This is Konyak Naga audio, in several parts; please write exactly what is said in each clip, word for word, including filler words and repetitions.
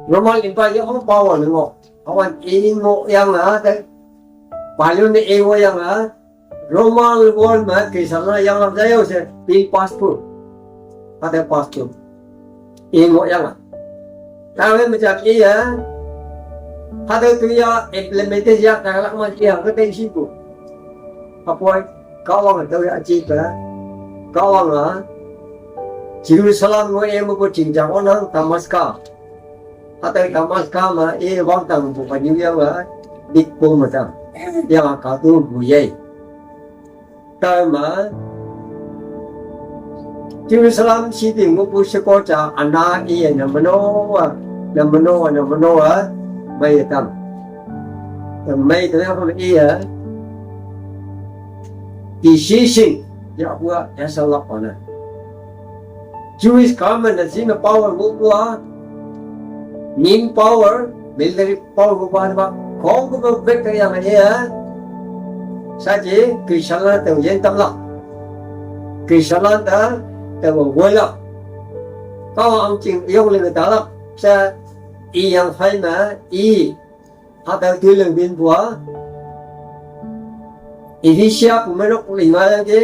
Roman Empire ya hong power ni ngo. Awan e ngo yang a te. Palu ni e wo yang a. Roman world ma Christian la yang lam jayo se pi passport. Hade passport. E ngo yang a. Tawe macam e ya. Hade tu ya implementation ya tagalak ma ya ke teng siku. Apoi kawang tawe aci ka. Kawang a. Jerusalem ngo e mo ko cingjang onang Damascus. Hade Damascus ma e wang tang bu pa niu ya wa. Dik po ma tang. Ya ka tu bu ye. Tama Jerusalem city ngupu sekoca ana iya na menoa, na menoa, na menoa, mai tam. Mai tama iya decision ya buat ya salah ona. Jewish government na zina power ngupu a, nin power, military power ngupu a ba, kong ngupu bek yang iya. Saji Christian la teu yen tam la. Christian la ta teu wala. Kau ang cing yong le ta la. Sa i yang fai ma i. Hata tu leng bin bua. Ephesia pumenok lima yang ke.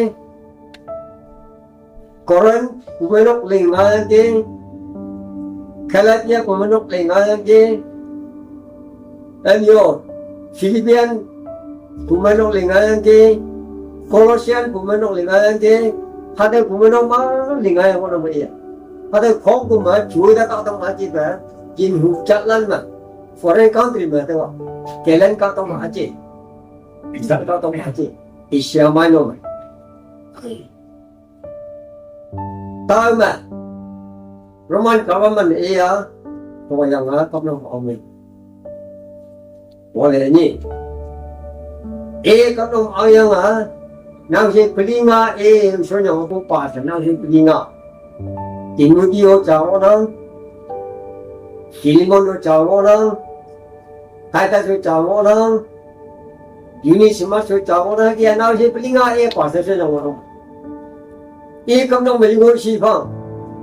Corinth pumenok lima yang ke. Galatia pumenok lima yang ke. Em yo, Philippian pumenok lima yang ke. Colossian pumenok lima yang ke. Hata pumenok ma lima yang ko na ma iya. Hata kong kuma juda ka tong aji ba. Jin hu chat lan ma. Foreign country ma te wa. Kelen ka tong aji. Isa ka tong aji. Asia Minor ma. Tau ma. Roman government iya. Ko yang a kap nong ong. Wale ni. E kap nong ong yang a. Nang si pelinga e so nyong ko pa sa nang si pelinga. Timothy o chang o nang. Philemon o chang o nang. Titus o chang o nang. Onesimus o chang o nang. Kia nang si pelinga e pa sa so nyong o nang. I kam nong mei ngo si phang.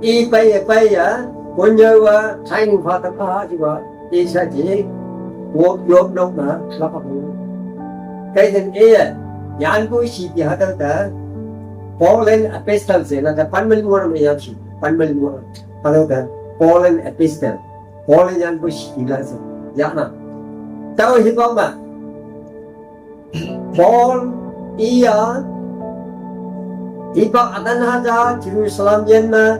I pai e pai ya. Kon ya wa sai nu pha ta pha ji wa. I sa ji. Wo yo nong na la pa bu. Kai den e ya. Yan bu si ti ha ta ta. Pauline epistle se na ta pan mei ngo na ya si. Pan mei ngo. Ha ta ta. Pauline epistle. Pauline yan bu si la se. Ya na. Tau hi bang ma. Paul iya ipak atan haja Jerusalem yan ma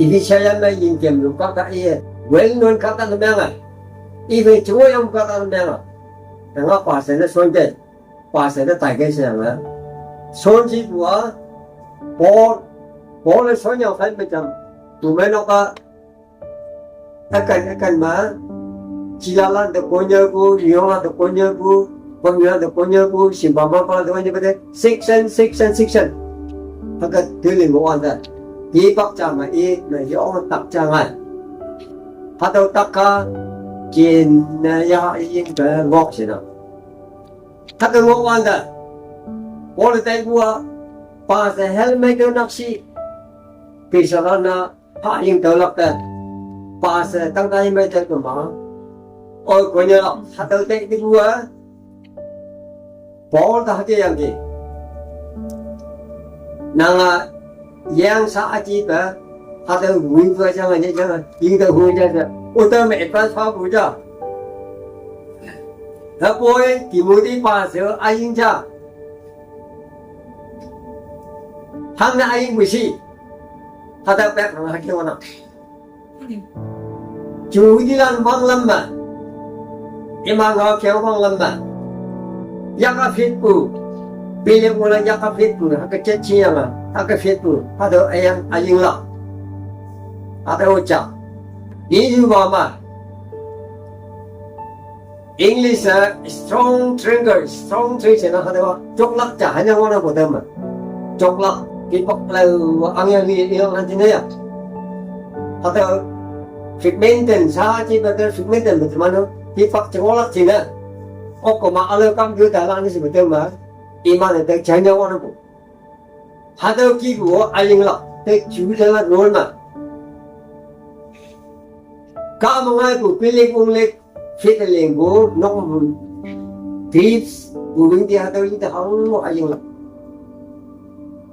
Ephesia yan ma yin kem lu kaka iya well known kaka na menga ibe chuo yang kaka na menga nga pa se na son de pa se na tai ke se nga son ji bua Paul Paul son yang fan me jam tu me no ka Akan, akan ma. Chilalan de konyo bu, Nyola de konyo bu, Pamila de konyo bu, Simbama pa de konyo bu de, section, section, section. Haka tuling mo anda. Di pak cha ma i, na yong tak cha ngai. Hatau taka, kin na ya yin de ngok sina. Haka ngok anda. Pole tai bua, pa se helmet naksi. Pisalana, Pa ing tau lak ta. Pa se tang tai mai ta ko ma. Oi ko nya lak sa tau te di bua. Paul ta ha ke yang ke. Nanga yang sa a chi ta. Ha ta hui bua jang a ne jang a. Ing ta hui ja ja. O ta me pa sa bu ja. Ha poi Timothy pa se a ing ja. Hang na a ing bu si. Ha ta pe ha ke wa na. Chu di lan bang lam ma. Ima nga kya bang lam ma. Ya ka fit pu. Pele mo la ya ka fit pu. Ha ka chet chi ya ma. Ha ka fit pu. Ha do ayang aying la. Ha do cha. Ni yu ba ma. English a strong drinker, strong drinker na hade wa. Choklak cha hanya wa na bodam ma. Choklak ki pak la ang yang ni yang han jin ya. Hade figmenten sa chi ba de figmenten ba mano. Ki pak choklak chi na. Okko ma alo kam du da la ni si bodam ma. Iman de cha hanya wa na bo. Hade ki bo aying la. De chu de la ro ma. Ka mangai bu pilik unglik, fit ling bu, nong bu, trips, bu wing di hatau ita hang mo aying la.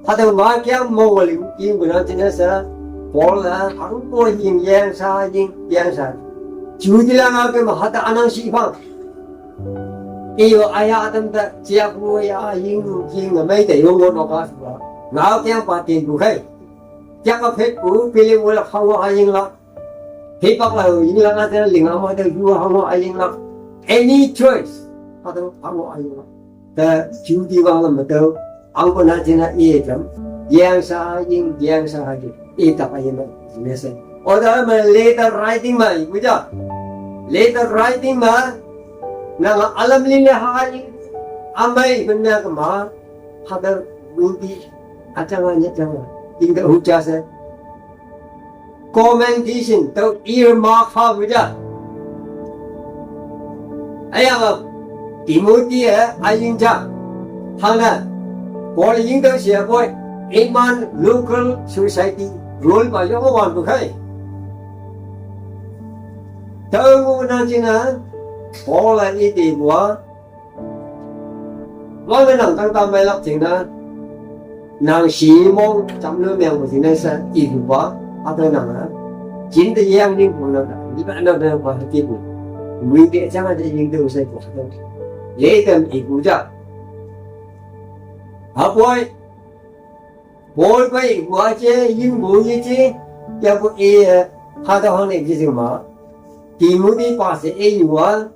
Hatau ma kiang mo waling, ing bu na tina sa, Paul la, hang mo ying yang sa, ying yang sa. Ju di la nga ke ma hatau anang si pang. Iyo aya atam ta, chia ku ya ying, ying mai ta yong wo no ka sa. Nga kiang pa tin bu kai. Kiang ka phet bu, pilik unglik hang mo aying la. Hipak la hu, yin la nga te ling ama te hu hang wa aying la. Any choice. Hatau hang wa aying la. Ta ju di wang la ma tau. Ang ko na jina i jam. Yang sa aying, yang sa aying. I tak aying ma. Mese. Oda ma letter writing ma, i kuja. Letter writing ma. Na nga alam lin le ha aying. Amai benda ke ma. Hatau will be. Achang anya chang. Ing da hu ja se. Commendation, tau earmark fa bu ja. Aya ba, Timothy eh, aying ja. Hang na, Paul ying tau sia boy, iman local society, role ba yong wan bu kai. Tau ngu na jina, Paul a i di bua, Wang nang tang tam mai lak jing na, nang si mong jam lu miang bu jing na sa i bu ba, a tau nang na. Jin de yang ning bu na, ni ba na na ba ti bu. Wing de jang de ying de sai bu. Le dem i bu ja. Ha boy. Boy ba i bu a je, ying bu ye je. Ya bu e, ha da hang ne ji jing ma. Timothy pa se e yu a.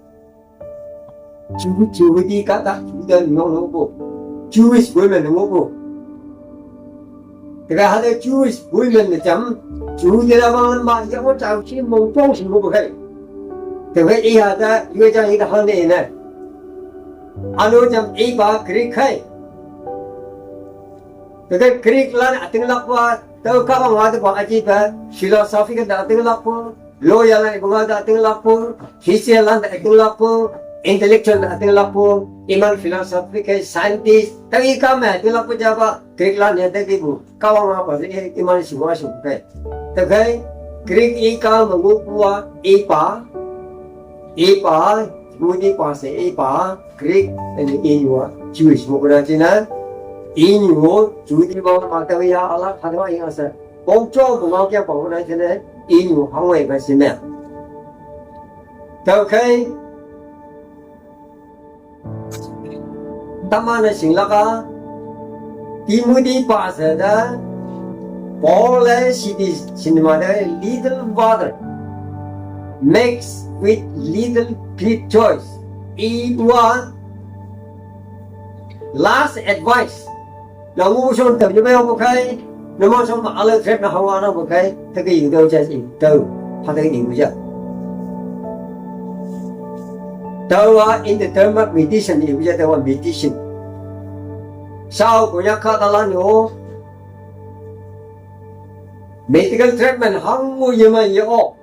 Ju-, Jehudi kata, Juda ni ngau lo bo. Jewish women ngau bo. Teka hada Jewish women na jam, Jehudi la bang ma ya mo chau chi mo chong si ngau bo kai. Teka i hada, yue jang i da han ne na. Ano jam i ba Greek kai. Teka Greek lan ating lak ba, tau ka bang wa da ba aji ba, philosophy ka da ating lak bo. Lawyer lan ibu nga da ating lak bo, history lan da ating lak bo, intellectual da ating lak bo, iman philosophy ke scientist, tau i ka me ating lak bo ja ba, Greek lan ya da ki bu, ka wa ma ba i, iman si wa si ke. Tau kai, Greek i ka ma ngu bu a, i pa, i pa, Jehudi pa se i pa, Greek, and i yu a, Jewish, mo kuna jina, i yu, Jehudi ba ma tau ya ala, hada wa i nga sa. Kong chong bu ngau kiang pang na jene, i nyu hang wei ba si ne. Tau kai, tama na sing laka, Timothy pa se da, Paul le si di, si ni ma da, little water, mix with little grape juice. I wa, last advice. Na ngu shong tam yamai ang bukai, na ma shong ma ala trep na hawa na bukai, ta ka ing tau ja ing tau, ha ta ka ing ja. Tau a in the term of medicine, ing ja tau a medicine. Sao ko ya ka ta la no, medical treatment hang mu yamai ya o.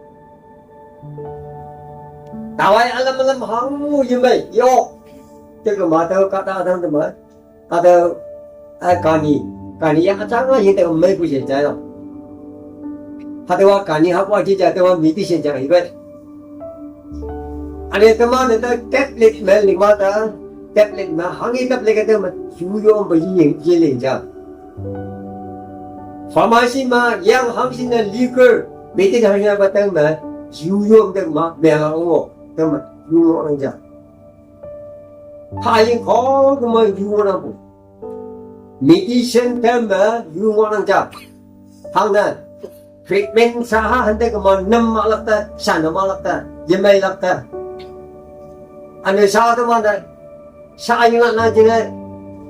Tawai alam alam hang mu yamai ya o. Ta ka ma tau ka ta tang ta ma. Ada, eh, kani. Kani ya kacang lah, ya, tengok mai pun saya jalan. Hadawa kani hap wajib jadi wa miti saya jalan ibai. Ada teman ada tablet mel lima ta, tablet ma, hangi tablet kata ma, juyo ba yin yin ling jam. Pharmacy ma, yang hang sin na liquor, miti hanya batang ma, juyo ma, mel ang wo, teman, juyo ang jam. Hayin ko kuma yu nang pu. Medicine tem ba yu nang ja. Hang na. Treatment sa ha hande kuma nam ma lak ta, sa na ma lak ta, yamai lak ta. Ane sa ta ma da. Sa yu na na jine.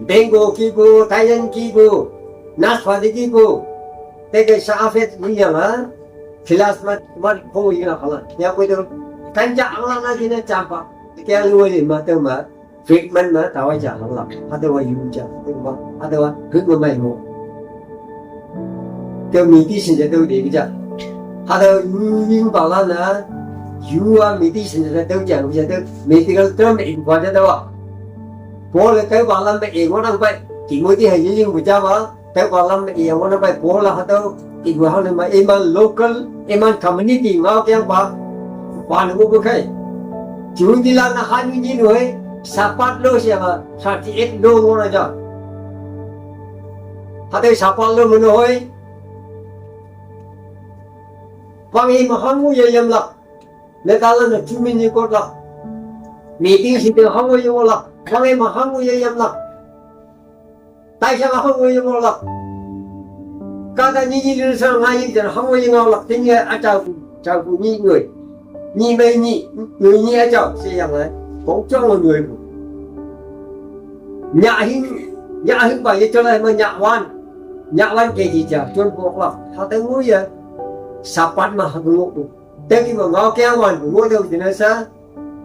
Bengo ki bu, Thailand ki bu, Naspati ki bu. Te ke sa afet ni yang ha. Kilas ma, ma ko yu na kala. Ya ko itu. Kanja ang na jine champa. Ke ang lu ni ma te ma. Treatment ma tawa ja lang la. Hadawa yu ja. Hadawa huk ma mai mo. Te medicine ja tau de ja. Hadawa yu yu ba la na. Yu a medicine ja tau ja ja tau. Medical term in ba ja tawa. Paul tau ba la me e mo nang bai. Timothy ha yu yu bu ja ba. Tau ba la me e mo nang bai. Paul ha tau. Ibu ha ma iman local, iman community ngau kiang ba. Wan ngu bu kai. Judila na hanyu nyi nui. Sapat lo siya ma. Thirty eight lo mo na ja. Hata sapat lo mo nui. Pang i ma hangu ya yam la. Letala na chumi ni ko la. Meeting si te hangu ya la. Pang i ma hangu ya yam la. Taisha nga hong wei mo lak. Kata nyi nyi lu sa nga yi jan hong wei nga lak ting ya a chau ku, chau ku nyi ngoi. Nyi mei nyi, ngoi nyi a chau, si yang lai. Kong chong ngoi ngoi ku. Nya hing, nya hing ba ye chau lai ma nya wan. Nya wan ke ji cha, chun pok lak. Ha te ngoi ya. Sapat ma ha ngoi ku. Te ki ma nga ke wan ku, ngoi dau jina sa.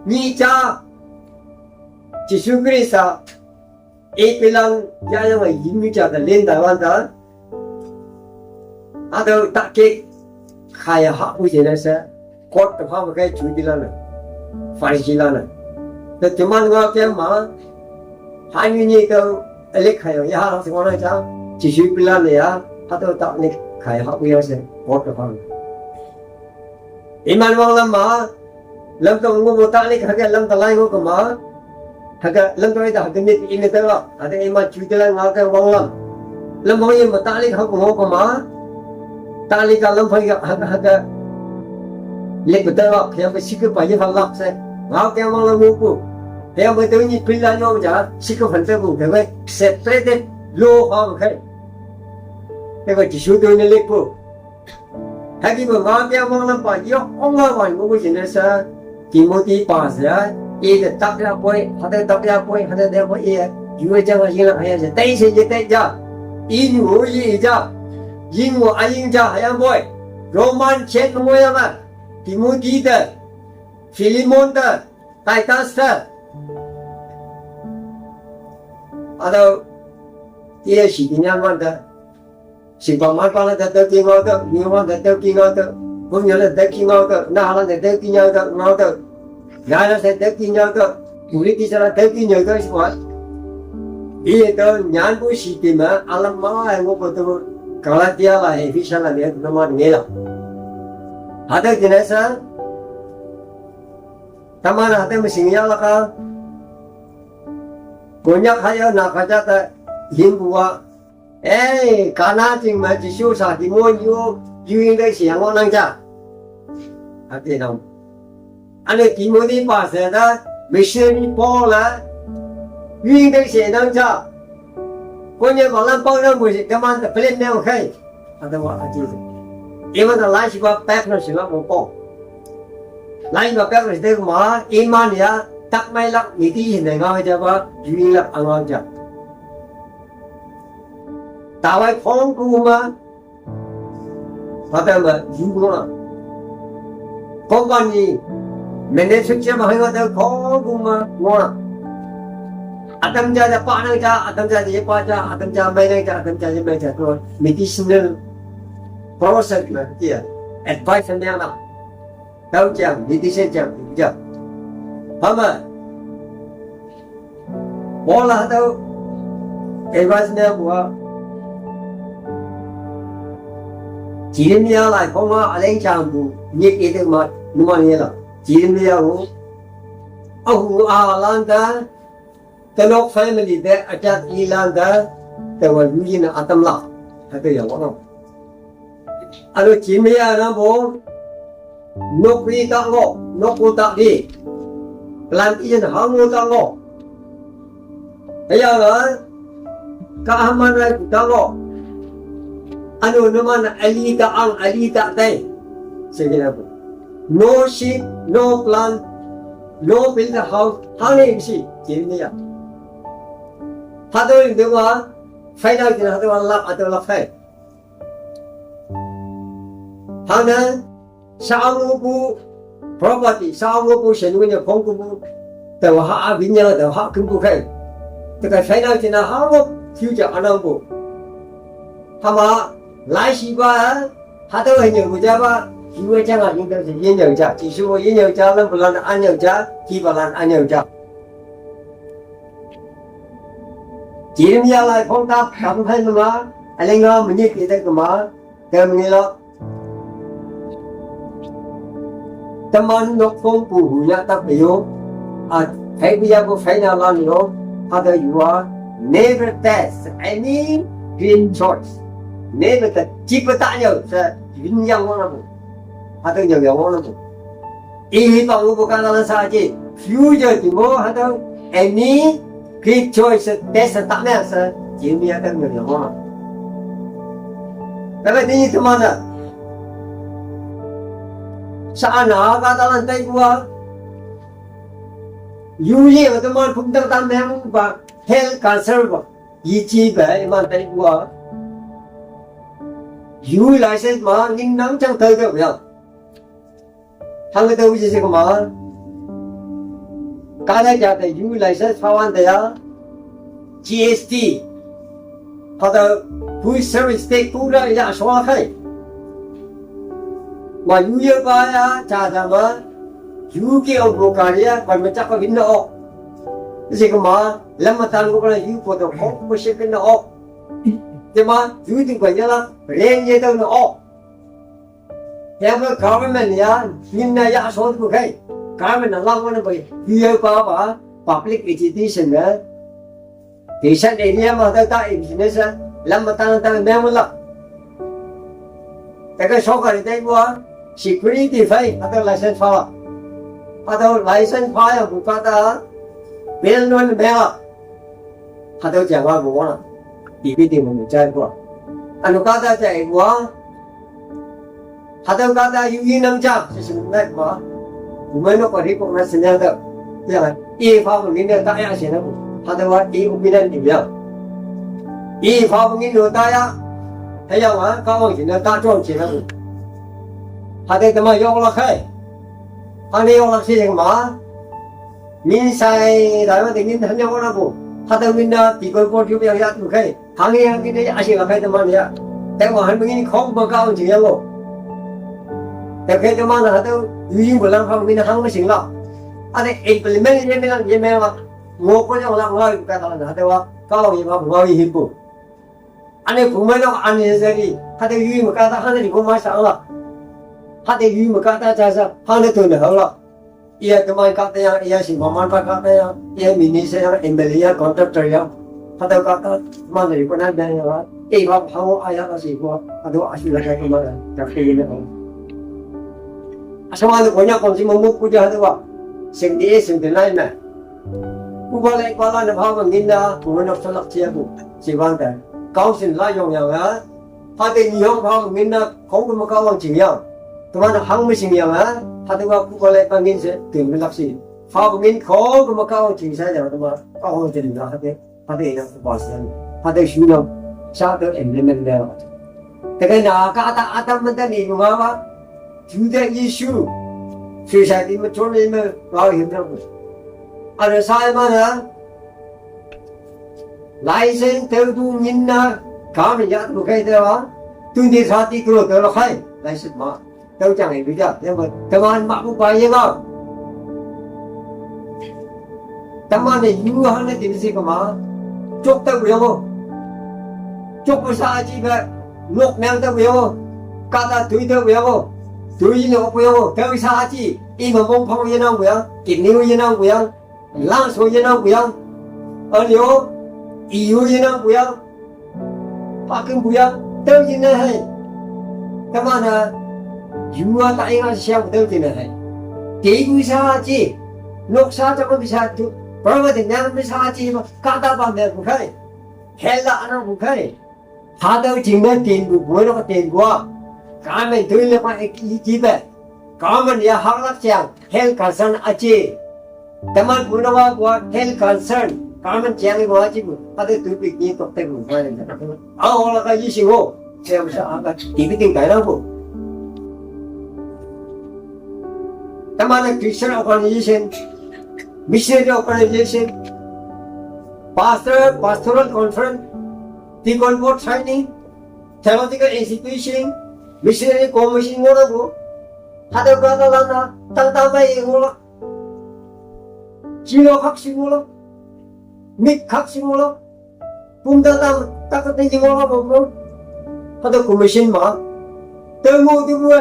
Nyi cha. Jisu Krista. E pilang ya yang a yin mi cha da len da wan da. A da ta ke kaya ha bu je na sa. Kot ta ha ba kai chu di la na. Far ji la na. Da te man wa ke ma. Ha ni ni da le kaya ya ha sa wa na cha. Jisu pilang ya. Ha da ta le kaya ha bu ya sa. Kot ta ha. Iman wang lam ma, lam tong ngu mo ta lik haga lam ta lai ngu kama, haga lam tong ita haga nit ini ta la, haga iman chu ta la nga ka wang lam. Lam wang ye ma ta lik haga ngu kama, ta lik ka lam phai haga, haga lik ta la, kaya ba sik pa ye pha lak se. Nga ka wang lam ngu ku. Kaya ba tu ni pil la nyong ja, sik phan ta bu, kaya ba separated lo ha ba kai. Kaya ba Jisu tu ni lik ku. Hagi ba nga pia mang lam pa yo ong nga wan ngu bu jin sa Timothy pa sa e de tak ya poi, ha de tak ya poi, ha de de poi e. Yu e jang a yin la ha ya ja, tai se je tai ja. I nyu yi ja. Yin wo a yin ja ha ya poi. Roman chen mo ya ma. Timothy de, Philemon de, Titus de. Ado, ti ya shi di nyang wan de. Sing pa man pa la da da ki ngau da, ni wan da da ki ngau da, bun ya la da ki ngau da, na la da da ki ngau da, ngau da. Ya la da da ki ngau da, puri ki sa la da ki ngau da, si wan. Iye da nyan bu si ti ma, alam ma ai ngo ko to, Galatia la, Ephesians la, ne, na ma nge la. Ha da ki na sa, ta ma na ha da ma sing ya la ka. Ko nya ha ya na ka ja ta, yin bu wa, Ei, kana ting ma Jisu sa Timothy yu, yu ing dai si yang nang ja. Ati nang. Ane Timothy pa se da, missionary Paul la, yu ing dai si nang ja. Ko nye ma lam pau nang bu si, kaman da plan ne kai. Ata wa ati. Iman da lai si ba pek na si la mo pau. Lai ba pek na si de ma, iman ya, tak mai lak, ni ti si ne ngau ja ba, yu ing lak ang ngau ja. Tawai phong kuma, pata ma yugona. Company, manufacture ma hanga ta phong kuma ngona. Atam ja ja pa nang ja, atam ja ye pa ja, atam ja mai nang ja, atam ja ye mai ja to medicinal process ma kia. Advice ne na. Tau jam, ni ti sen jam, jam. Hama. Bola tau, advice ne bua. Jeremiah lai phong ma, aleng jam bu, ni ke te ma, numa ni la. Jeremiah hu. Ahu a landa, Tenok family te ajat i landa, te wa yu yin atam la. Hate ya wa no. Alo Jeremiah na bo, nok ri ta ngo, nok ko ta di. Plan iyan ha ngo ta ngo. Kaya nga, ka aman rai ku ta ngo. Ano naman ali ta ang, ali ta tay. Sige na po. No sheep, no plant, no build a house. Hangin si, Jeremiah. Hado yung dewa, final din hado ang lap, hado lap fai. Hana, sa ang ubu, property, sa ang ubu, siya nung niya kong kubu, dawa ha abinya, dawa ha kumbu kai. Teka final din ha ang future anang bu. Hama, lai si ba, hado ang yung bu jaba, hiwa jang ang yung dang yin yung ja, jisu yin yung ja, lam bulan ang yung ja, ki balan ang yung ja. Jeremiah lai phong ta, kam hai ma, alenga mani kita kuma, kam ni lo. teman nok kong pu hu ya tak yo. A, hai bi ya ko fai na lan yo. Hada you are never test any green choice. Never test. Chi pa ta yo sa yin yang wang na bu. Hada yo yang wang na bu. I hi pa ngu bu ka la sa chi. Future ti mo hada any green choice test ta me sa. Chi mi ya ta yo yang wang na. Ka ba ni teman na. Sa ana ka ta lan tai bua. Yu ye ba teman phung tang tang meng ba health concern ba. Yi chi ba iman tai bua. Yu license ma ngin nang chang tai ga ya. Hang da wi ji ma. Ka da ja da yu license fa wan da ya. G S T. Hada food service te kura ya shwa khai. Ma yu ye ba ya cha da ma yu ke o bo ka ya ba ma cha ko hin o. Ji ko ma lam ma tan ko na yu ko to ko ko shi kin o. Te ma yu ti ko ya la ren ye to no o. Te ma government ya nin na ya so ko khai. Government na la ko na ba yu ye ba ba public education na. Tation area ma ta ta business lam ma ta ta me mo la. Ta ka shokari tai bua security fai hada license fa. Hada license fa ya bu ka ta bel non me la. Hada ja wa bu wa. Di bi di mo chai bua. Anu ka ta chai bua. Hada ka ta yu yi nam cha si si nai ma. Bu me no ko ri ko na sin ya da. Ya, i fa bu ngin da ta ya si na bu. Hada wa i u bi nan di ya. I fa bu ngin no ta ya. Hai ya wa ka wa si na ta chong si na bu. Hada ta ma yo la khai. Hada yo la si ma. Min sai da wa de ngin han yo la bu. Hada min da ti ko ko ju ya ya tu khai. Hangi hangi ni asi ngakai teman ya. Tengok han begini kong bengkau jing ya lo. Tapi teman hatu yuying bulan kong mina hang masing la. Ada implement ye mela ye mela. Ngoko yang la ngau bukan hatu wa kau ye ma ngau ye himpu. Ane kumai no ane jadi hatu yuying bukan hatu di kumai sa la. Hatu yuying bukan ta jasa hatu tu ne la. Iya teman kata yang iya si maman pa kata yang iya minister yang M L A yang contractor yang kata kata mana di pernah dan yang eh bab hau ayah kasih gua aduh asli lagi kemana tapi ini om asal ada banyak kongsi memuk puja tu wa sing di sing di lain na kubala ikbala na bhawa nginda kumanok salak siya ku si bang ta kau sin la yong yang ha hati ni yong bhawa nginda kau kuma kau wang ching yang teman hang mi sing yang ha hati wa kubala ikbala ngin se tin mi lak si Fa bu ngin kho ko ma ka ong ching sa ya ma ka ong ching la ha te ha te na ba sa ha te shu na sa te em ne men ne. Te ka na ka ata ata man ta ni ma ba. Ju de issue. Society ma chon ni ma ba him na. Ana sa ma na. License te bu ngin na ka mi ya bu kai te ba. Tu ni sa ti ko te lo khai. License ma. Tau chang ai bija, ya ma, teman mak bu pai ya ba. Teman ne yu han ne tim si kama. Chok ta bu ya mo. Chok bu sa aji ba. Nok mel ta bu ya mo. Kata tui ta bu ya mo. Tui ne bu ya mo. Tau sa aji. I ma mong phong ya nang bu ya. Kidney ya nang bu ya. Lang so ye nang bu yang. An yo, i yo ye nang bu yang. Pa kin bu yang, tau ye na hai. Tama na, yu a ta ing a siang tau ye na hai. Te bu sa chi, nok sa ta ko bi sa tu, pa ma de nang bi sa chi ma, ka ta ba me bu khai. Hel la na bu khai. Hatau jingna tin bu buai na ka tin bua. Kamen tui le pa ek i ji be. Kamen ya hak lak chiang health concern achi. Taman bu na wa bua health concern. Kamen chiang i bua chi bu. Hatau tu pik ni tok te bu buai na. Au la ka yi si wo. Siang sa a ka ti bi ting kai na bu. Taman na Christian organization, missionary organization, pastor, pastoral conference, Deacon Board training, theological institution, missionary commission ngora bu. Hada brother lana, tang tang bai ngora. Chino khak si ngora. Mik khak si ngora. Pum tang tang tak tang ngora bu. Hada commission ma. Temu tu bu.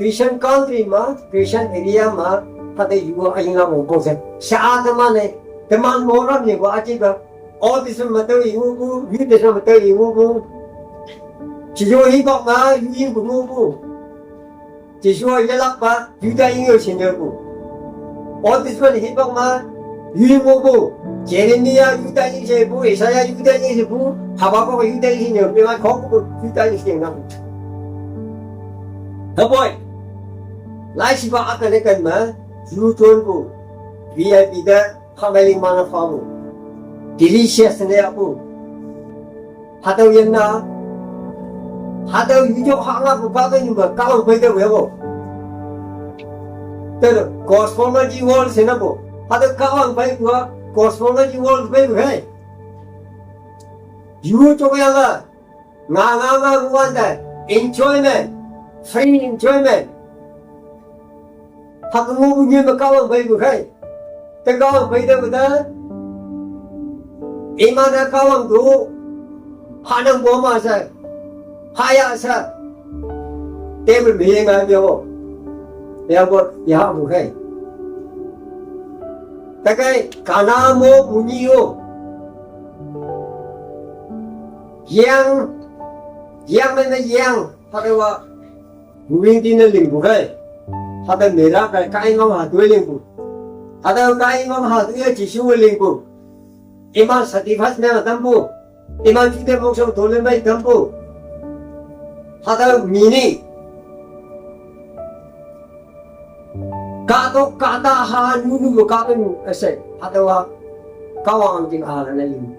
Christian country ma, Christian area ma, hade yu a ying a wong kong se. Sha a teman ne, teman mo ram ne wa a ji ba. Old Testament ma tao yi wu bu, New Testament ma tao yi wu bu. Chi yo hi bok ma, yu ying bu wu bu. Chi yo ye lak ba, yu da ying yo shin yo bu. Old Testament hi bok ma, yu ying wu bu. Jeremiah yu da ying se bu, Isaiah yu da ying se bu, Habakkuk yu da ying se yo, pe ma kok bu, yu da ying se na bu. He boy. Lai shi ba a ka le kan ma, yu ton bu. V I P da, family ma na fa bu. Delicious ne a bu. Hatüo yin na. Hatüo yu jo ha nga bu ba ge yu ba ka wang bai de we bo. Te cosmology world se na bo. Hatüo ka wang bai bu a cosmology world bai bu hai. Yu jo ya la. Nga nga nga wan da. Enjoyment. Free enjoyment. Hak ngu bu nyi ma ka wang bai bu hai. Te ka wang bai de bu da. Iman a ka wang du. Ha nang bo ma sa. Ha ya sa. Te bu mi nga yo. Ya bo ya bu hai. Ta kai ka na mo bu nyi yo. Yang. Yang ne yang. Hak wa. Wu wing di ne ling bu kai. Hata mera kai kai ngam ha tu ling bu. Hata kai ngam ha tu ye Jesu ling bu. Iman satisfied ne tam bu. Iman ju de mok shong to le mai tam bu. Hata mini. Ka to ka ta ha nu nu ka ben ese. Hata wa ka wa ang jing a na ling.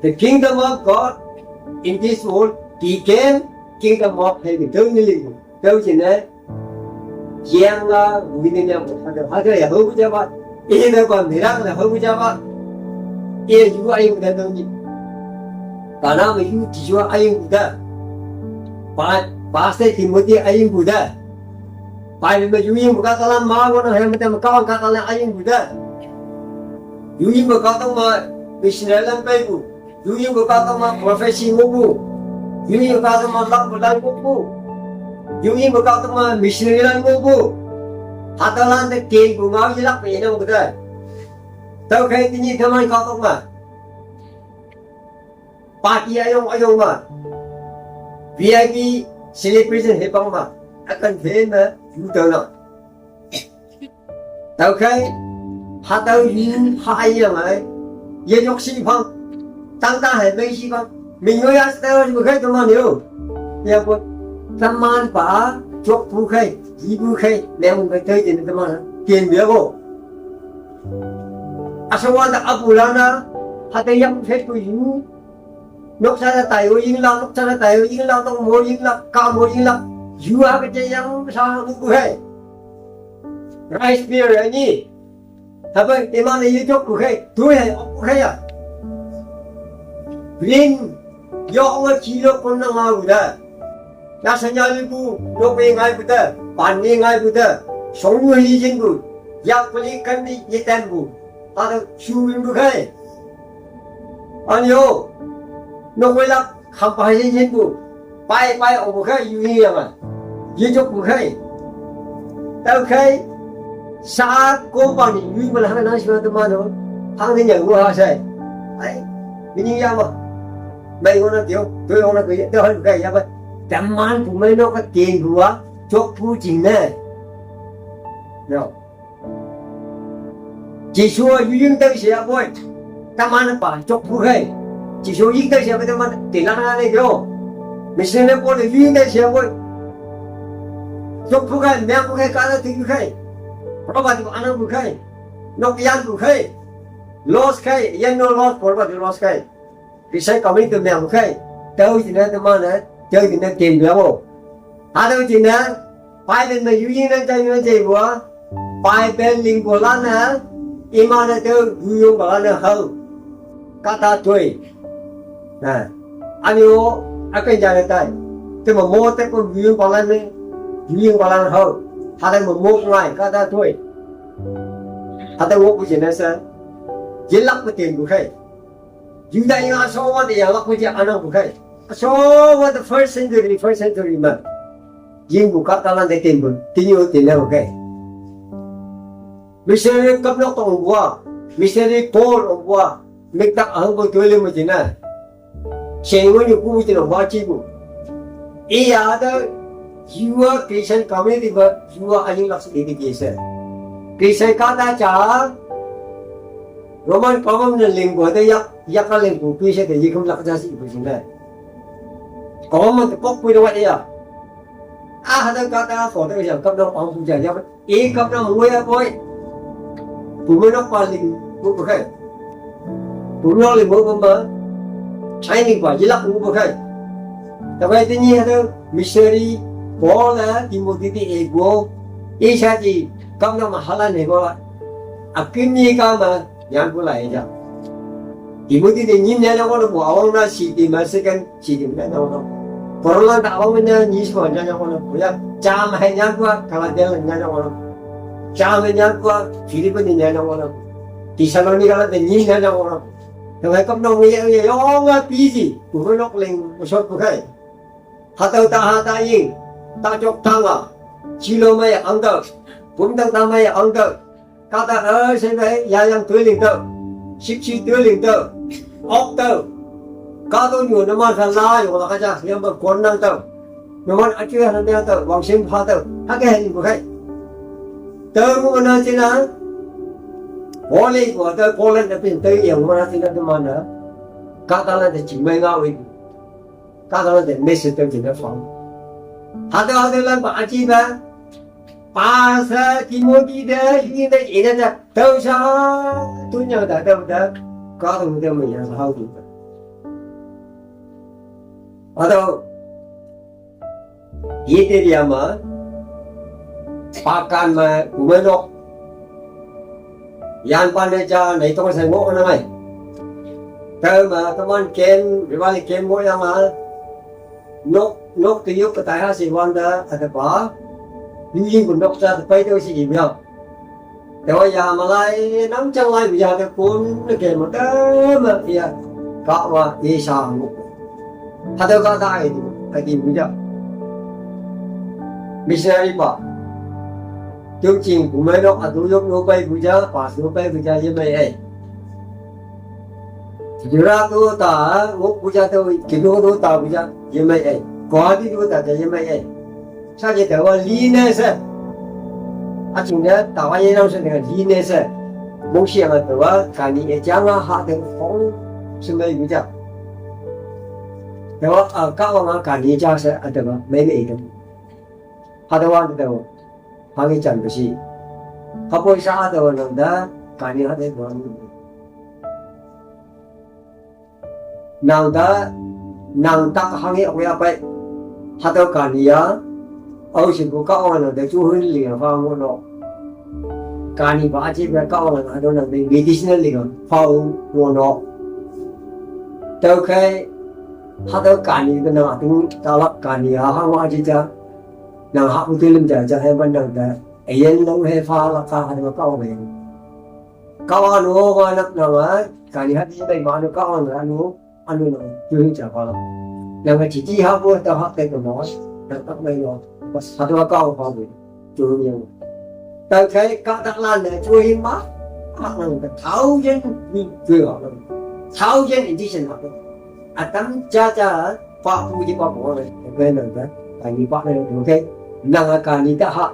The kingdom of God in this world became kingdom of heaven. Dou ni ling. Dou jin ne. Yang a, wi ne yang. Hata, hata ya hou bu ja ba. E ne ba mera ne hou bu ja ba. E yu a yu da dou ni. Ba na me yu ji yu a yu da. Ba, ba se Timothy a yu da. Ba me yu yu ka ta la ma wo na he me ta ma ka ka ta la a yu da. Yu yu ka ta ma missionary lan bai bu. Yu ying bu ka tong ma prophecy ngu bu. Yu ying bu ka tong ma lak bu lan ngu bu. Yu ying bu ka tong ma missionary lan ngu bu. Hata lan te ken bu ngao yi lak pe nang bu de. Tao khai tini teman ka tong ma. Party ayong ayong ma. V I P celebration he pang ma. Akan phe ma yu tao na. Tao khai, hatüo yu ha ai yang ai. Ye yok shi pang. Tang ta hai mei shi pang. Ming yo ya sa tao bu khai teman yo. Ya bu teman ba jok bu khai, yi bu khai, meng bu khai tei jin teman. Tien bia bo. Asa wa da apu la na, hatüo yang phet bu yu. Nok sa na tai o ying la, nok sa na tai o ying la, nok mo ying la, ka mo ying la. Yu ha ke je yang sa bu khai. Rice beer ni. Haba iman ye jok bu khai, tu hai ok bu khai ya. Green, yo wa chi lo kon na ma bu da. Na sa nya li bu, lo pe ngai bu da, pan ni ngai bu da. Song yu hi jin bu, ya peli kan ni ye tan bu. Hata shu win bu khai. An yo, nok wei lak, kham pa ye yin bu. Pai, pai, o bu khai, yu ye yang a. Ye jok bu khai. Tao khai, sa company, yu bu la hang na shi ma teman o. Hang ni yang wu ha sai. Ai, mi ni ya ma. Mai wo na dio, doi wo na doi, doi han bu khai ya ba. Teman bu mai nok ka tien bu a, jok bu jing ne. No. Jesu a yu ying tang sia boy. Teman pa jok bu khai. Jesu ying tang sia ba teman te lang na ne yo. Mission ne bo le yu ying tang sia boy. Jok bu khai, meng bu khai, ka la ting bu khai. Property bu anang bu khai. Nok yan bu khai. Loss khai, yan no loss, property loss khai. Christian community meng bu khai. Tao jin ne teman ne, tao jin ne tem bia bo. Hatüo jin ne, Bible me yu ying ne jai yue jai bo. Bible ling bo la ne, iman ne tao yu yong ba la ne hao. Ka ta toi. Na. An yo, a ken ja ne tai. Te mo mo te ko yu yong ba la ne, yu yong ba la ne hao. Hatüo mo mo ngai, ka ta toi. Hatüo wo bu jin ne sa. Ye lak bu tem bu khai. Juda yang a so wa de yang lak bu jia anang bu khai. A so wa the first century, first century ma. Yingpu kahtalan te tenpu, tinyu tena oke. Missionary kapnok tong bua, missionary Paul ong bua, miktak ahangpu tuile mo jina. Shengo nyu kubu jina bua chibu. Iya ada, yua Christian community ba, yua aying lak sidi kese. Christian kahta cha, Roman common na lingbo ada yak, yak ka lingbo Christian de yikum lak jasi ibu jina. Common te pok pui de wat iya. Ah, hada kahta ko te yang kapnok pang puja ya. E kapnok mo ya boy. Pumenok paling mo bukai. Pumenok limo pemba. Training pa jilak mo bukai. Tabai tini hada missionary Paul la Timothy ti ego. E sha ti kapnok mahala ne ko la. Akin ni kama yang pula ya. Timothy ti nyin ya ko lo awang na si ti ma second Sidi mena nyawa. Porolan ta awang mena nyi swa nya nyawa. Ya, cham hai nya kwa, Galatia nya nyawa. Cham hai nya kwa, Philippi nya nyawa. Thessalonica la de nyi nya nyawa. Yang hai kam nong ye ye yong a busy. Ku nok ling, ku shot ku kai. Hatau ta ha ta ying. Ta chok ta nga. Chilo mai ang ta. Pum tang ta mai ang ta. Kata, eh, sebe, ya yang tuiling tau. Sipsi tuiling tau. Ok tau. Kado nyu, nama sa la, yo, la kaja, yang ba kon nang tau. Nama acu ya nang tau, wang sim pha tau. Hake hen bu kai. Tau mu na sina. Pole ko, tau pole na pin, tau yang mana sina tu mana. Kata la de chimai ngau ibu. Kata la de mesi tau jina fang. Hada hada lan ba aci ba. Pasa Timothy da, ini da, ini da, tau sa, tunya da, tau da, ka tu da mai ya sa hau tu. Atau, ye te dia ma, pakan ma, umenok. Yan pan ne cha, nai tong sa ngo na mai. Tau ma, teman kem, rivali kem mo ya ma. Nok, nok tu yuk katai ha si wan da, ada ba. Yu yin kun nok cha, pai tu si iu ya. Te wa ya ma lai, nam chang lai, ya te kun, ne ke ma, te ma, ya. Ka wa, ye sa mu. Ha te ka ta ai tu, ka ti mu ya. Missionary pa. Tu ching, bu mai nok, a tu yok no pai bu ja, pa su pai bu ja, ye mai ai. Jura tu ta, ngok puja tu, kilo tu ta puja, ye mai ai. Guwahati tu ta, ye mai ai. Sa je ta wa li ne se. A chung ne, ta wa ye nang se ne, li ne se. Mong shi ma ta wa, ka ni e jang a ha de hong, se mai puja. Ta wa, a, ka wa nga ka ni ja se, a ta wa, mai mai de. Ha ta wa ta wa, ha ngi chan ba shi. Ha poi sa a ta wa nang da, ka ni ha de wa. Nang ta, nang ta hang ye ya pai. Hatau kani ya. Au si bu ka ong nang ta chu hun li fa ngo no. Kani ba chi ba ka ong nang hatau nang ta medicinal li fa ngo no. Tau kai hatau kani ba nang atung ta lak kani ya ha ngo aji ja. Nang ha bu tu lim ja ja he ban nang ta. Ayen long he fa lak ka hatau ka ong. Ka ong no ba nak nang a kani hat ni bai ma no ka ong nang no. Anu no, tu ni cha pa lo. Nang ka chi chi ha bo ta ha kai ko mo. Nang tak mai lo. Pas ha to ka ho pa bo. Tu ni yang. Ta kai ka ta lan ne chu hi ma. Ha nang ka thousand ni tu ha lo. Thousand edition ha. Atam cha cha pa pu ji pa bo le. Kai nang ka. Kai ni pa le tu kai. Nang ka ni ta ha.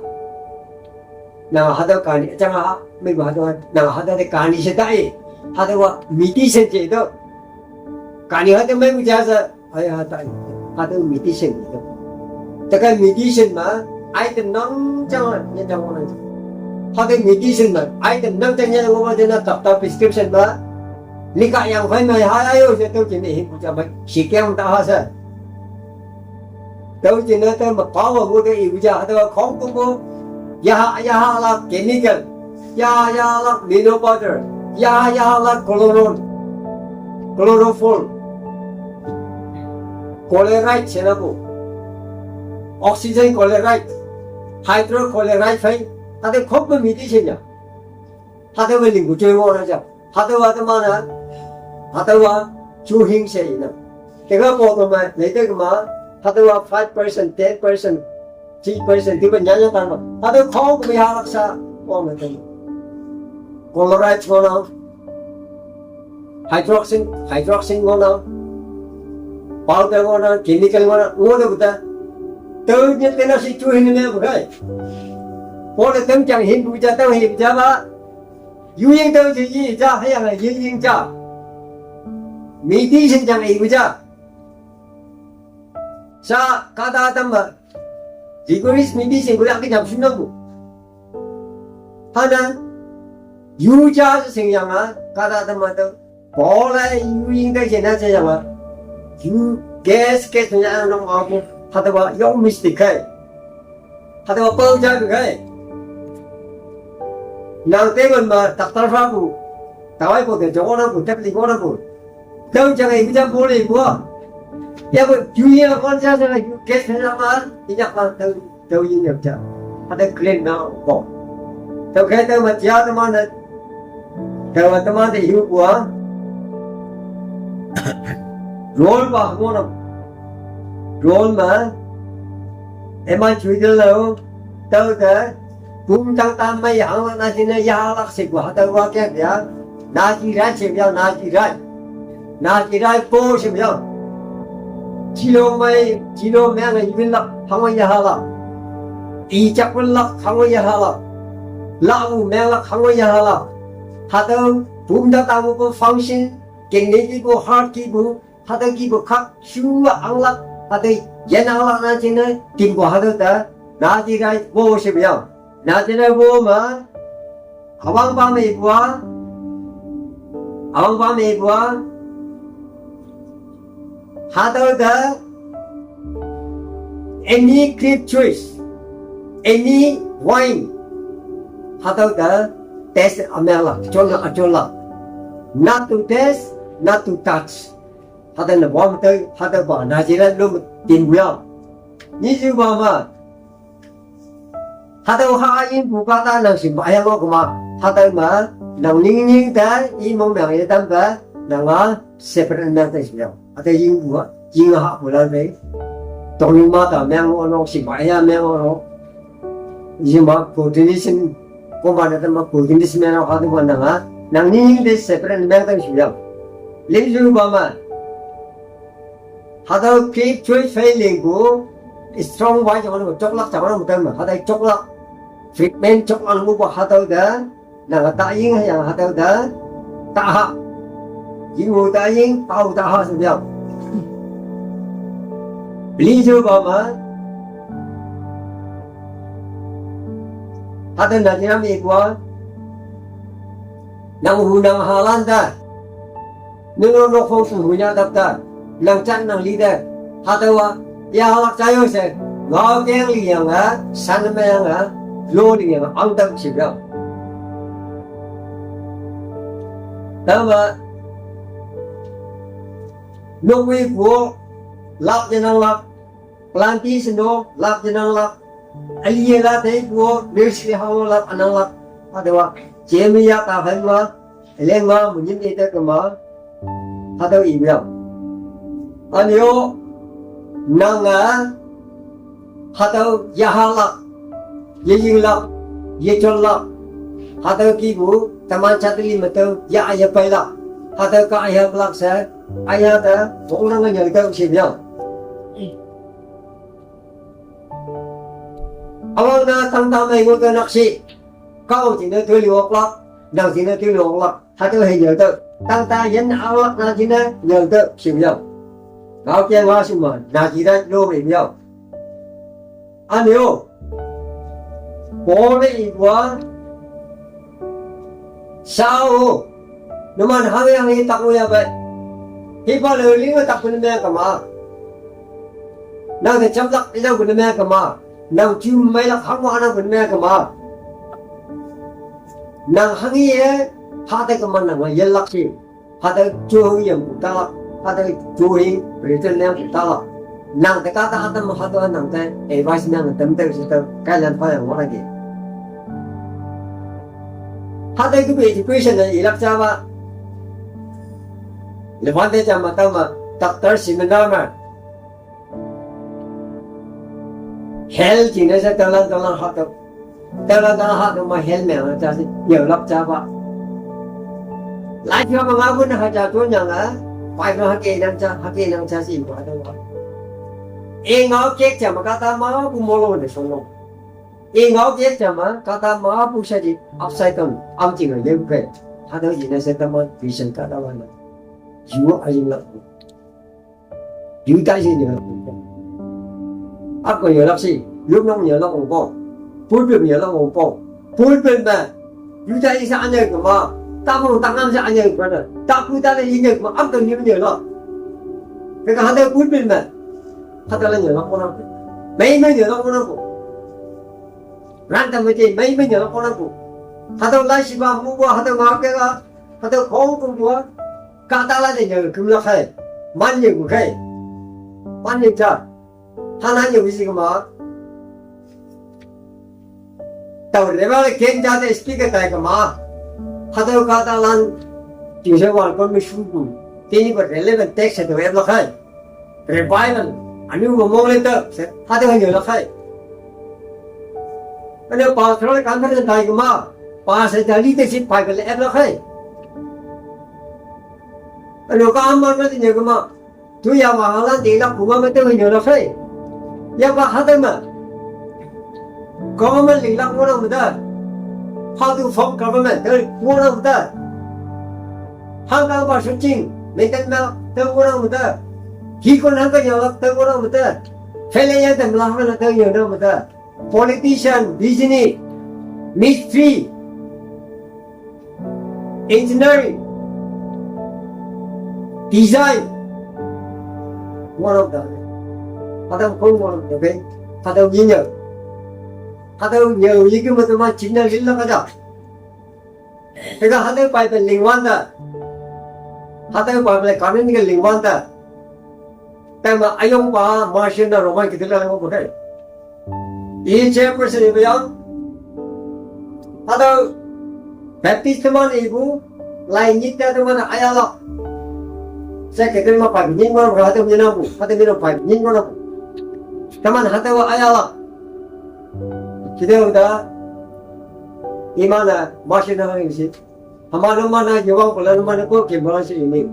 Nang hatau kani, chang ha, mai ba hatau, nang hatau de kani se ta e. Hatau wa miti se je do. Kani hatau mai bu ja sa, ai hatau. Hatau miti se je do. Ta kai miti se ma, ai te nang chang ne chang wa nang. Hatau miti se ma, ai te nang chang ne wa de na tap tap prescription ma. Ni ka yang fai mai ha ayo se to je ne hin bu ja mai. Si kyang ta ha sa. Tau jina ta ma power mo de ibu ja hatau khong tu mo. Ya ha, ya ha la chemical. Ya, ya la mineral powder. Ya, ya la chlorine. Chloroform. Chloride sena po. Oxygen chloride. Hydrochloride fai. Hatau khong mo miti sena. Hatau mo ling ku choi mo na ja. Hatau wa ta ma na, hatau wa chu hing se ina. Te ga po to ma, le te ga ma, hatau wa five percent, ten percent, Ti question ti ba nya nya tang ba. Ado khong ko ya lak sa. Khong na tang. Chloride ko na. Hydroxin, hydroxin ko na. Powder ko na, chemical ko na. Ngo da buta. Tau nya tena si chu hin ne bu kai. Pole tem chang hin bu ja tau hin ja ba. Yu ying tau ji yi ja ha yang yi ying ja. Medicine chang yi bu ja. Sa ka da tam ba. Rigorous medicine ko ya ki jam sun na bu. Hana, yu ja sing yang a, ka da tam ma to. Paul a yu ying da jen na che yang a. Yu guess guess nya nong a bu. Ha da ba yong mistake kai. Ha da ba pau ja kai. Nang te gon ma doctor fa bu. Tawai ko de jong na bu, tep li ko na bu. Tau ja ngai bu ja bo le bu. Ya bu yu ya kon ja sa yu guess na ma. Inya pa tau. Tau yin yap cha. Hata clean na ko. Tau khai tau ma chia tama na. Tau ma tama te hiu kua. Rol ba mo na. Rol ma. Ema chui de lo. Tau ta. Bum tang ta mai hang la na sin na ya lak se kua. Tau wa kya ya. Na ji rai se ya na ji rai. Na ji rai po se ya. Chi lo mai, chi lo meng a yin lak hang wa ya ha la. I chak wen lak hang wa ya ha la. La u meng lak hang wa ya ha la. Hatau bum da ta mu ko function, kidney ki ko, heart ki ko, hatau ki ko khak shu ang lak, hatau yen ang lak na chin na, tim ko hatau ta, na ji rai po se ya. Na ji rai po ma, awang pa me bua, awang pa me bua, hatau ta, any grape juice, any wine, hatau ta, taste amela, chola, achola. Not to taste, not to touch. Hatau na bom tau, hatau ba, na ji rai lo tim ya. Ni ju ba ma, hatau ha yin bu ka ta nang sim ba yang ko ma. Hatau ma, nang ning ning ta, i mong meng ye tam ba, nang a, separate meng ta sim ya. Hatau yin bu, yin ha bu la be. Tong ning ma ta meng o no sim ba ya meng o no. Yin ma coordination, ko ma na ta ma coordination meng o hatau ma nang a. Nang ning ning de separate meng ta sim ya. Le ju ba ma. Hatau keep chui failing bu strong bai jang anu choklak jang anu tem hatau choklak treatment choklak anu bu hatau da nang ta ying yang hatau da ta ha ying wu ta ying pau ta ha su biang beli ju ba ma hatau na jam ikwa nang hu nang halan da Nung nung nok phong su hunya tap ta, nang chan nang li de, hatawa, ya halak chayo se, ngao keng li yang a, san me yang a, lo li yang a, ang tap si biang. Tama, nok wi kuo, lak je nang lak, planti seno, lak je nang lak, ali ye la te kuo, nurse li hao lak, anang lak, hatawa, jemi ya ta hai ma, Leng ma mu nyin ite kama. Hatau i biang. Anyo nang a hatau yahalak, yeyinglak, yecholak. Hatau kibu taman chatli matau ya aya pailak. Hatau ka aya blak sa aya ta bong nang nya tau si biang. Awang na tang ta mai ngut naksi. Kau jina tu liok lak, nang jina tu liok lak. Hatau he nyau tau. Tang ta yen awak na jina nyau tau siu yau. Ngau kia ngau sima na jina lo me yau. Anyo. Bole i bua. Sao. Numan hang yang i tak uya bai. Hipa le ling tak pun me kama. Nang te cham tak i dau pun me kama. Nang chu mai lak hang wa nang pun me kama. Nang hang ye ha te kama nang ye lak si. Ha te chu hang yam ku ta lak. Ha te chu hing return yam ku ta lak. Nang te ka ta ha te ma ha te nang te advice nang te te si te kai lan pa yang wa ki. Ha te ku education na i lak cha ba. Le van te cha ma ta ma doctor seminar ma. Hell jing ne se tao lan tao lan ha tao. Tao lan tao lan ha tao ma hell me na cha si, nyau lak cha ba. Lai cha ma ma bu na ha cha to nyang la. Pai no ha ke nang cha, ha ke nang cha si ba tao ba. E ngau kek cha ma ka ta ma bu mo lo ne so no. E ngau kek cha ma ka ta ma bu sha ji upside down. Am jing a ye bu kai. Ha tao jing ne se tao ma vision ka ta ba na. Yu a yin la. Yu tai si nyau lak. Ap ko nyau lak si. Yup nong nyau lak ong pong. Pulpit nyau lak ong pong. Pulpit ma. Yu tai sa anyau ke ma. Ta mong ta ngam sa anyau ke ma. Ta ku ta le nyau ke ma. Ap ko nyau nyau lak. Ke ka ha tao pulpit ma. Ha tao la nyau lak ko na ko. Mai mai nyau lak ko na ko. Ran ta ma je mai mai nyau lak ko na ko. Ha tao lai si ba mu ba ha tao ma ke ga. Ha tao khong ko ba. Ka ta la de nyau kum lak hai. Man nyau ku khai. Man nyau cha. Ha na nyau si ke ma. Tao re ba le ken ja de speaker tai ke ma. Ha tao ka ta lan. Jing se wan ko mi shu ku. Te ni ko relevant text to e lak hai. Revival. Ani mo mo le ta. Se ha tao nyau lak hai. Ani pastor le kan ta tai ke ma. Pastor ja leadership pai ke le e lak hai. Ani ka am ma na de nyau ke ma. Tu ya wa ha lan de la ku ma ma te nyau lak hai. Ya ba ha tao ma. Government ling lak mo na ma da. How to form government? Te mo na ma da. Hang ka ba shu jing. Me ten ma te mo na ma da. Ki ko na ka nyau lak te mo na ma da. Fele ya te ma la ha na te nyau na ma da. Politician, business, mystery, engineering, design. One of the. Padam kong one of the way. Padam yinyo. Padam nyo yiki matama china lilla kada. Ega hade Bible lingwanda. Hade Bible kanin ke lingwanda. Tema ayong pa Martian na Roman kita lang ko kudai. Ye chairperson ibu yang. Hade Baptist teman ibu, lai nyita teman ayala. Saya kata ma pa nying mana hade nyina bu, hade mina pa nying mana bu. Teman hade wa ayala. Kita udah imana Martian na isi. Hama no mana yowang pula no mana ko ke mula si ini.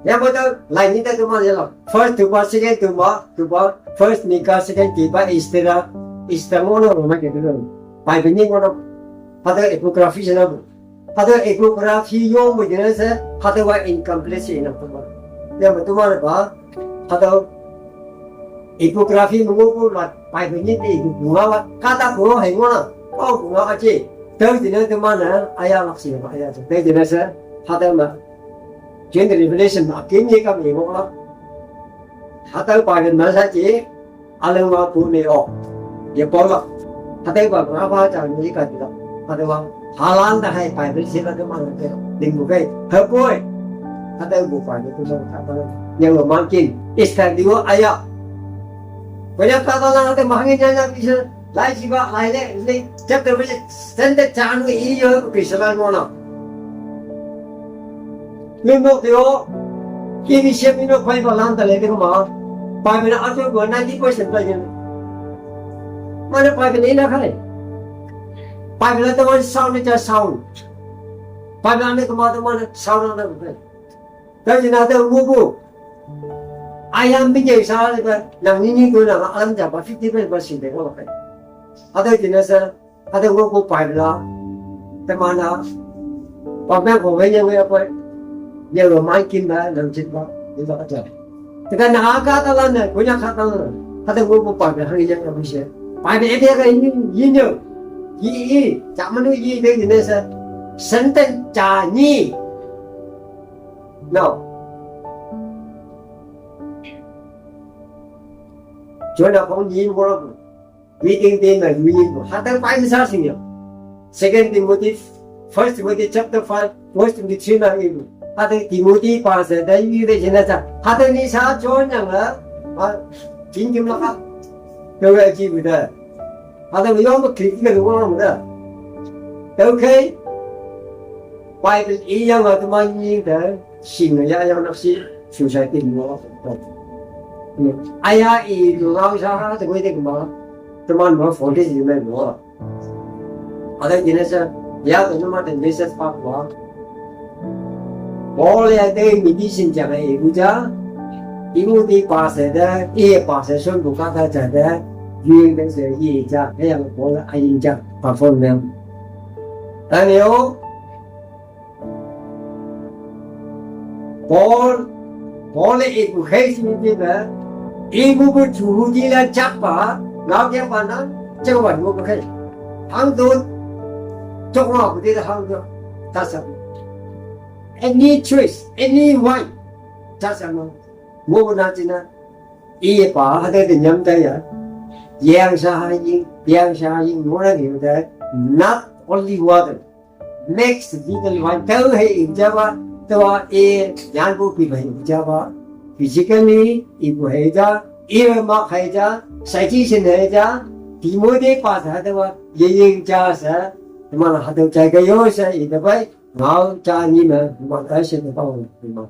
Ya betul, lain kita tu mana ya lah. First tu ba, second tu ba, tu ba, first Mika, second Kiba, Istera, Istera ngono mana kita tu. Pai bini ngono. Pada epigrafi sana bu. Pada epigrafi yo mu jenis se, pada wa incomplete si ina tu ba. Ya betul mana ba. Pada epigrafi mu bu la pai bini ti bu bunga wa. Kata bunga hai ngono. Oh bunga aje. Tahu jenis tu mana? Ayah maksudnya ayah tu. Tahu jenis se. Pada ma. John Revelation ma kin ye kam ye mo la. Hata pa gen ma sa chi, a le wa pu ne o. Ye po la. Hata pa ma pa cha ni ka ti la. Hata wa ha lan da hai Bible si la de ma de. Ding bu kai. Ha poi. Hata bu pa ne tu la ka ta. Yang lo ma kin. Is ta di wa aya. Ko ya ta la hata ma ngi nya nya bi sa. Lai chi ba, lai le, le, chapter ba, sentence cha nu i yo, Christian mo na. Mi mo teo, ki mi sia mi no pai ba lan ta le de ma. Pai mi na a teo go ninety percent pa yin. Ma ne pai mi na khai. Pai mi na ta wan sound cha sound. Pai mi na ne ko ma ta ma ne sound na na. Ta ji na ta mu bu. Ayam mi je sa le ba, nang ni ni ko na alam ja ba fifty percent ba sin de ko ba. Ada ji na sa, ada ngo ko pai la. Te ma na. Ba ma ko we ye we ko. Ye lo mai kin ba, nang jin ba, ni ba ka ja. Te ka na ka ta la na, ko ya ka ta la. Ada ngo ko pai la, ha ye ya mi se. Pai de de ka yin yin yo. Yi yi, ja ma nu yi de ni sa. Sentence cha ni. No. Jona phong yin wo lo. Wi ting ting na yu yin wo. Ha ta pai sa sing yo. Second Timothy, First Timothy chapter five, verse twenty-three na yin. Ha ta Timothy pa se da yu de jina sa. Ha ta ni sa jon yang la. Ha, jin kim la ka. Ko ga ji bu da. Ha ta yo mo kri ki ga wo mo da. Okay. Bible i yang ma ta ma ni da. Sing ya yang na si. Su sa tin wo. Aya, i lu ngau sa ha te wei de ma. Teman mo foundation me mo. Ada gina sa, ya to ma de message pa wa. Paul ya de medicine ja me i bu ja. I mu di pa se de, i pa se sun bu ka ta ja de. Yu de se i ja, ke yang Paul a yin ja, pa phone me. Daniel, Paul, Paul e ku hei si ni ba, e ku ku chu hu di la chak pa, ngau ke pa na, chak wa mo ku hei. Hang do, chok wa ku di la hang do, ta sa. Any choice, any way, ta sa mo. Mo na chi na, e pa ha de de nyam ta ya. Yang sa ha yin, yang sa ha yin, mo na ni de, not only water. Makes little one tau hei in java, tawa e yan bu pi bai in java. Physically, i bu hei ja, i ma hei ja, psychic hei ja, Timothy pa sa tawa, ye yin ja sa, ma la ha tau chai ka yo sa i da bai, ngau cha ni ma, ma ta se ta pa ma.